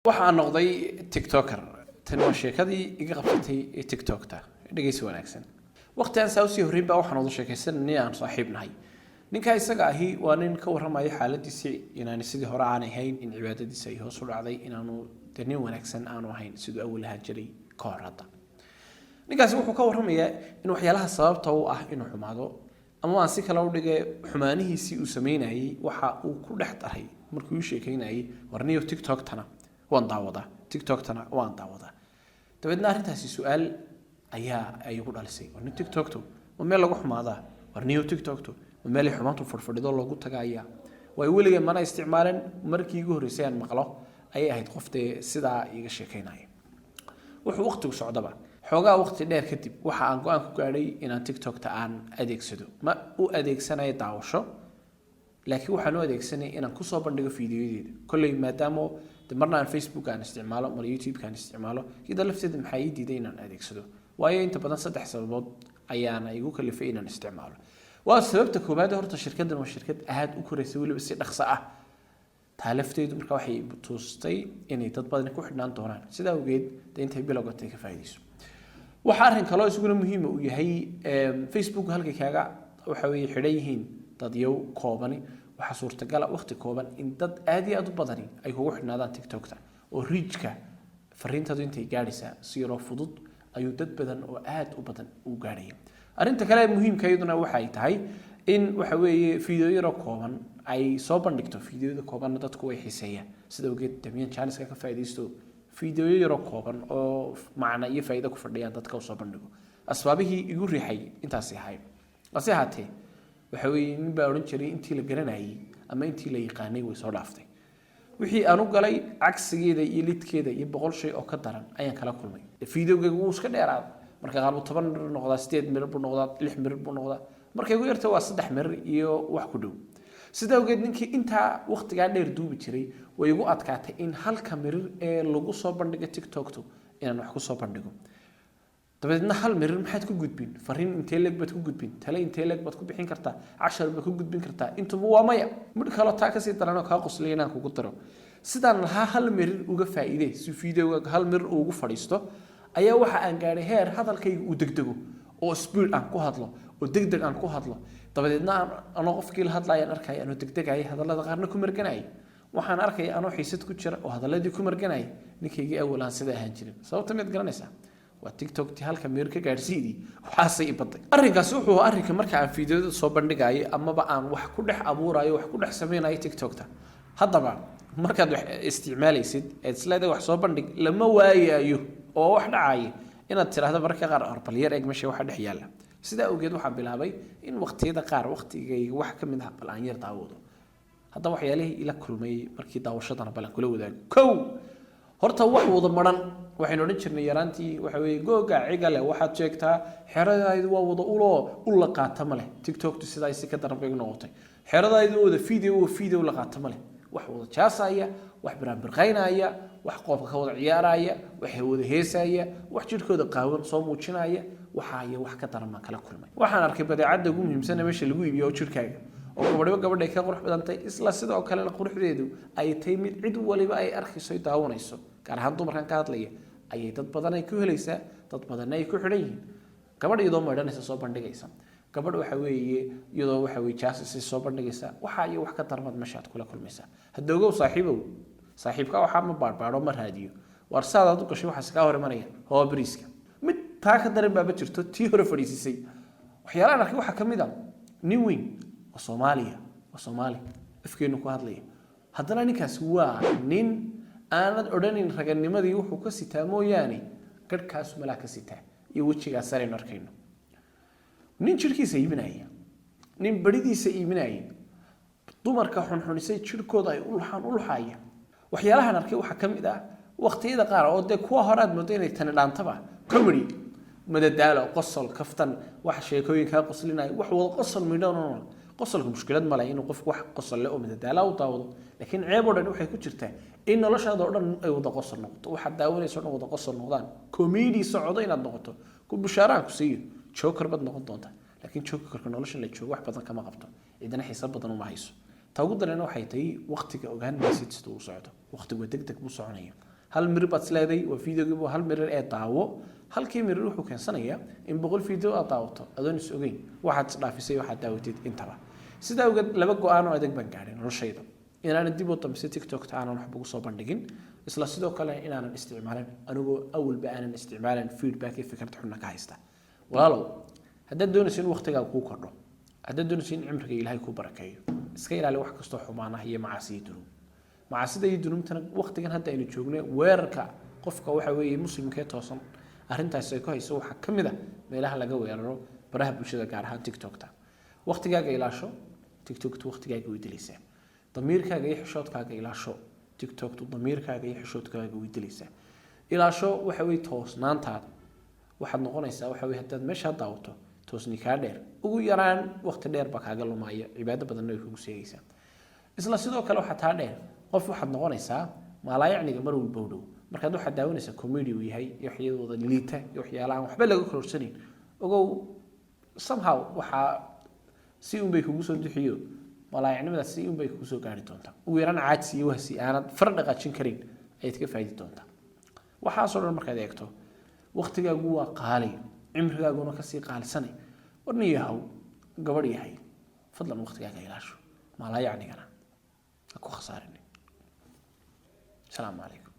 Waxaan noqday TikToker. Tani waa sheekadii iga qabsatay ee TikTokta. Dhegeysi wanaagsan. Waqti aan saa usii horreyn baa waxaan wada sheekaysan nin aan saaxiib nahay. Ninka isaga ahi waa nin ka warramaya xaaladiisii, inaani sidii hore aanay ahayn, in cibaadadiisa ay hoos u dhacday, inaanu dee nin wanaagsan aanu ahayn siduu awal ahaan jiray ka hor. Hadda ninkaasi wuxuu ka warramayaa in waxyaalaha sababta u ah inuu xumaado, ama aan si kale u dhige, xumaanihiisii uu sameynayey waxa uu ku dhex daray markuu uu sheekeynayay: "Warniyo, TikToktana waan daawadaa, TikToktana waan daawadaa." Dabeedna arrintaasi su-aal ayaa ay igu dhalisay: "War nin, TikTokto ma meel lagu xumaadaa? Warniyo, TikTokto ma meel ay xumaantu fadhfadhido loogu tagaaya?" Waayo, weligay mana isticmaaleen. Markii igu horreysay aan maqlo ayay ahayd qof dee sidaa iiga sheekeynaya. Wuxuu waqtigu socdaba, xoogaa waqti dheer kadib, waxa aan go-aan ku gaadhay inaan TikTokta aan adeegsado. Ma u adeegsanayo daawasho, laakiin waxaan u adeegsanaya inaan kusoo bandhigo fiidiyoyadeeda. Kolley maadaama de marna aan Facebook aan isticmaalo, mar YouTube aan isticmaalo, iyada lafteeda maxaa ii diiday inaan adeegsado? Waayo, inta badan saddex sababood ayaana igu kalifay inaan isticmaalo. Waa sababta koowaad: horta shirkaddan waa shirkad aada u koraysa, weliba si dhaqso ah. Taa lafteedu marka waxay tuustay inay dad badani ku xidhnaan doonaan. Sidaa awgeed dee intay bilowgatay ka faa'iidayso. Waxaa arrin kaloo isaguna muhiima uu yahay: Facebook halkay kaaga waxa weeye xidhan yihiin dadyow koobani, waxaa suurtagala waqti kooban in dad aad iyo aad u badani ay kugu xidhnaadaan TikTokta, oo reachka fariintadu intay gaadhaysaa si yaroo fudud ayuu dad badan oo aad u badan u gaadhaya. Arrinta kale ee muhiimka iyaduna waxay tahay in waxa weeye video yaroo kooban ay soo bandhigto. Fiidiyoyada koobanna dadku way xiiseeyaan. Sida awgeed damiyan janiska ka faa'iidaysto, fiidiyoyo yaroo kooban oo macna iyo faa'iido ku fadhiyaan dadka u soo bandhigo. Asbaabihii igu riixay intaasi ahayd. Hase ahaatee, waxa weeye nin baa odhan jiray: "Intii la garanayay ama intii la yaqaanay way soo dhaaftay." Wixii aan u galay cagsigeeda iyo lidkeeda iyo 100 shay oo ka daran ayaan kala kulmay. Videogaygu wuu iska dheeraada. Marka qaar buu 10 mirir noqdaa, 8 mirir buu noqdaa, 6 mirir buu noqdaa. Markay ugu yarta waa 3 mirir iyo wax ku dhow. Sida awgeed ninkii intaa waqtigaa dheer duubi jiray way igu adkaatay in halka mirir ee lagu soo bandhigo TikTokto inaan wax ku soo bandhigo. Dabadeedna hal mirir maxaad ku gudbin? Fariin intee leeg baad ku gudbin? Tale intee leeg baad ku bixin kartaa? Cashar baad ku gudbin kartaa? Intuba waa maya. Midh kaloo taa kasii daranoo kaa qoslaya inaan kugu daro: sidaan lahaa hal mirir uga faa'iide si videoga hal mirir uu ugu fadhiisto, ayaa waxa aan gaadhay heer hadalkayga uu degdego oo speed aan ku hadlo oo degdeg aan ku hadlo. Dabadeedna aan anoo qofkii la hadlaya aan arkaya anoo degdegaya, hadallada qaarna ku marganaya. Waxaan arkaya anoo xiisad ku jira oo hadalladii ku marganaya. Ninkaygii awal aan sida ahaan jirin. Sababta miyaad garanaysaa? Waa TikTok ti halka mirir ka gaadhsiidii. Waxaasay i baday. Arrinkaasi wuxuu ahaa arrinka marka aan fiidiyoda soo bandhigayo amaba aan wax ku dhex abuurayo, wax ku dhex sameynayo TikTokta. Haddaba markaad wax isticmaalaysid eed isleedahay wax soo bandhig, lama waayayo oo wax dhacaya inaad tiraahdo mararka qaar: "Bal yar eeg meesha waxa dhex yaalla." Sidaa awgeed waxaan bilaabay in waqtiyada qaar waqtigayga wax ka mid ah bal aan yar daawado. Haddaba waxyaalihii ila kulmay markii daawashadana bal aan kula wadaago. Kow, horta wax wada maran waxaynu odhan jirnay yaraantii, waxa weeye googa cigale waxaad sheegtaa xeradaydu waa wada uloo ul la qaata ma leh. TikToktu sidaa si ka daran bay noqotay. Xeradaydu waa wada video oo video la qaata ma leh. Wax wada jaasaya, wax biraanbirqaynaya, wax qoobka ka wada ciyaaraya, wax wada heesaya, wax jidhkooda qaawan soo muujinaya, waxaa iyo wax ka daran baan kala kulmay. Waxaan arkay badeecadda ugu muhiimsan ee meesha lagu iibiyo oo jidhkaaga, oo gabadhiba gabadhay ka qurux badantay, isla sidoo kalena quruxdeedu ay tahay mid cid waliba ay arkayso, ay daawanayso, gaar ahaan dumarkan ka hadlaya, ayay dad badan ay ku helaysaa, dad badanna ay ku xidhan yihiin. Gabadh iyadoo maydhanaysa soo bandhigaysa, gabadh waxa weeye iyadoo waxa weye jaasisay soo bandhigaysa, waxa iyo wax ka darmad meesha aad kula kulmaysaa. Hadda ogow saaxiibow, saaxiibka waxaa ma baadhbaadho, ma raadiyo. Waar saadaad u gashay waxaas kaa hor imanaya hoo bariiska. Mid taa ka daran baaba jirto, tii hore fadhiisisay. Waxyaalahan arkay waxaa ka mid a nin weyn oo Soomaaliya, oo Soomaali afkeenu ku hadlaya. Haddana ninkaasi waa nin aanad odhanin raganimadii wuxuu ka sitaa mooyaane, garhkaasu malaa ka sitaa iyo wejigaas saraynu arkayno. Nin jirhkiisa iibinaya, nin baridiisa iibinaya, dumarka xunxunisay jirhkooda ay u luxaan u luxaya. Waxyaalahan arkay waxaa ka mid ah waqtiyada qaar oo dee kuwa hore aad moodo inay tani dhaantaba: comedy, madadaalo, qosol, kaftan, wax sheekooyinkaa qoslinaya, wax wada qosol midhan. Qosolka mushkilad male inuu qofku wax qosol leh oo madadaala u daawado, laakiin ceeb oo dhan waxay ku jirtaa in noloshaada oo dhan ay wada qosol noqoto, waxaad daawanayso o dhan wada qosol noqdaan, comedy socdo inaad noqoto. Ku bushaaraan ku siiyo, joker baad noqon doontaa. Laakiin jokerka nolosha la joogo wax badan kama qabto, cidina xiisa badan uma hayso. Ta ugu darena waxay tahay waqtiga ogaan maysid siduu u socdo. Waqtigu deg deg buu soconaya. Hal mirir baad isleeday waa videogiiba hal mirir ee daawo. Halkii mirir wuxuu keensanayaa in 100 video aad daawato adoon is ogeyn waxaad isdhaafisay, waxaad daawatid intaba. Sidaa awgeed laba go-aan oo adag baan gaadhay noloshayda: inaanan dib u dambise TikTokta aanan waxba ugu soo bandhigin, isla sidoo kale inaanan isticmaalin, anigoo awalba aanan isticmaalin feedback iyo fikrad xunna ka haysta. Walaalow, haddaad doonayso in waqtigaaga kuu kordho, haddaad doonayso in cimriga Ilaahay kuu barakeeyo, iska ilaali wax kastoo xumaan ah iyo macaasi iyo dunuub. Macaasida iyo dunuubtana waqtigan hadda aynu joogno, weerarka qofka waxa weeye muslimkee toosan arrintaasi ay ku hayso waxaa ka mid a meelaha laga weeraro baraha bulshada, gaar ahaan TikTokta. Waqtigaaga ilaasho, TikToktu waqtigaaga way dilaysaa. Damiirkaaga iyo xishoodkaaga ilaasho, TikToktu damiirkaaga iyo xishoodkaaga way dilaysaa. Ilaasho waxa weye toosnaantaada. Waxaad noqonaysaa waxa weye haddaad meeshaa daawato toosni kaa dheer, ugu yaraan waqti dheer baa kaaga lumaya, cibaado badanna way kugu seegaysaa. Isla sidoo kale waxaa taa dheer, qof waxaad noqonaysaa maalaayacniga mar walba u dhow. Markaad waxaad daawanaysaa comedy uu yahay iyo waxyadooda liita iyo waxyaalaha aan waxba laga kororsanayn, ogow somehow waxaa si unbay kugu soo duxiyo, malaayacnimadaas si unbay kugu soo gaari doontaa. Ugu yaraan caajsi iyo wahsi aanad far dhaqaajin karin ayaad ka faa'idi doontaa. Waxaasoo dhan markaad eegto, waqtigaagu waa qaali, cimrigaaguna kasii qaalisanay. Warni yahow, gabadh yahay, fadlan waqtigaaga ilaasho, maalaayacnigana ha ku khasaarin. Asalaamu calaykum.